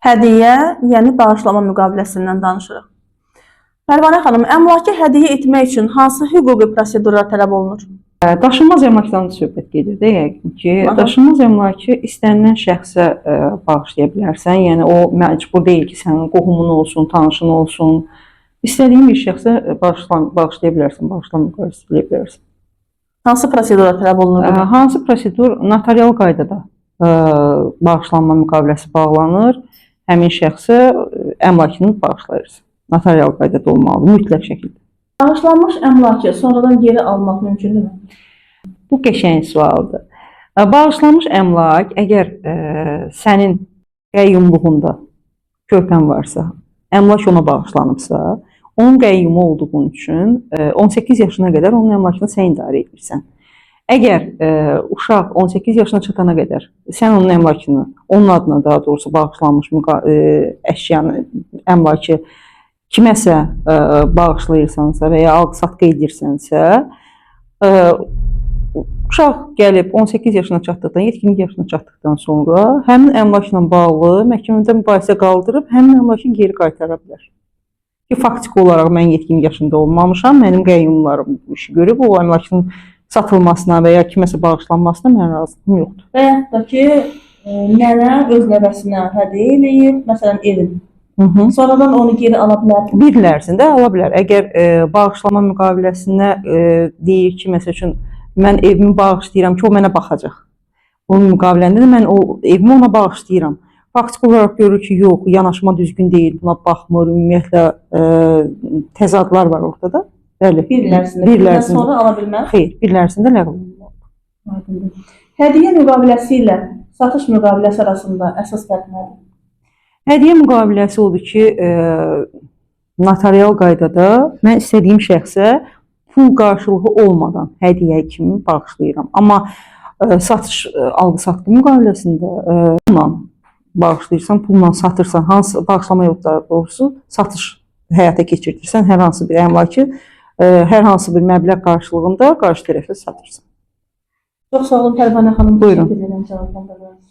Hədiyyə, yəni bağışlama müqaviləsindən danışırıq. Pərvanə xanım, əmlakı hədiyyə etmək üçün hansı hüquqi prosedurlar tələb olunur? Daşınmaz əmlakdan söhbət gedir də yəqin ki. Aha. Daşınmaz əmlakı istənilən şəxsə bağışlaya bilərsən. Yəni o məcbur deyil ki, sənin qohumun olsun, tanışın olsun. İstədiyin bir şəxsə bağışlaya bilərsən, bağışlama müqaviləsi eləyə bilərsən. Hansı prosedurlar tələb olunur? Buna? Hansı prosedur notarial qaydada bağışlanma müqaviləsi bağlanır. Həmin şəxsə əmlakını bağışlayırsan. Notarial qaydada olmalıdır, mütləq şəkildə. Bağışlanmış əmlakı sonradan geri almaq mümkündürmü? Bu qəşəng sualdır. Bağışlanmış əmlak əgər sənin qəyyumluğunda körpən varsa, əmlak ona bağışlanıbsa, onun qəyyumu olduğun üçün 18 yaşına qədər onun əmlakını sən idarə edirsən. Əgər uşaq 18 yaşına çatana qədər sən onun əmlakını, onun adına daha doğrusu bağışlanmış əşyanı, əmlakı kiməsə bağışlayırsansa və ya alqı-satqı edirsənsə, uşaq gəlib 18 yaşına çatdıqdan, yetkinlik yaşına çatdıqdan sonra həmin əmlakla bağlı məhkəmədə mübahisə qaldırıb həmin əmlakı geri qaytara bilər. Ki, faktiki olaraq mən yetkinlik yaşında olmamışam, mənim qəyyumlarım bu işi görüb, o əmlakın satılmasına və ya kiməsə bağışlanmasına mənim razılığım yoxdur. Və yaxud da ki, nənə öz nəvəsinə hədiyyə eləyib, məsələn, evin. Hı -hı. Sonradan onu geri ala bilər. Bir il ərzində ala bilər. Əgər bağışlama müqaviləsinə deyir ki, məsəl üçün mən evimi bağışlayıram ki, o mənə baxacaq. Bunun müqaviləndə də mən o evimi ona bağışlayıram. Faktiki olaraq görür ki, yox, yanaşma düzgün deyil, buna baxmır, ümumiyyətlə təzadlar var ortada. Bəli. Bir il ərzində. Bir il Bir ildən ərzində. sonra ala bilməz. Xeyr, bir il ərzində ləğv olunmalıdır. Aydındır. Hədiyyə müqaviləsi ilə satış müqaviləsi arasında əsas fərq nədir? Hədiyyə müqaviləsi odur ki, notarial qaydada mən istədiyim şəxsə pul qarşılığı olmadan hədiyyə kimi bağışlayıram. Amma satış alqı-satqı müqaviləsində pulla bağışlayırsan, pulla satırsan, hansı bağışlama yox daha doğrusu, satış həyata keçirdirsən hər hansı bir əmlakı, hər hansı bir məbləğ qarşılığında qarşı tərəfə satırsan. Çox sağ olun Pərvanə xanım. Buyurun. Təşəkkür edirəm cavablandırdığınız.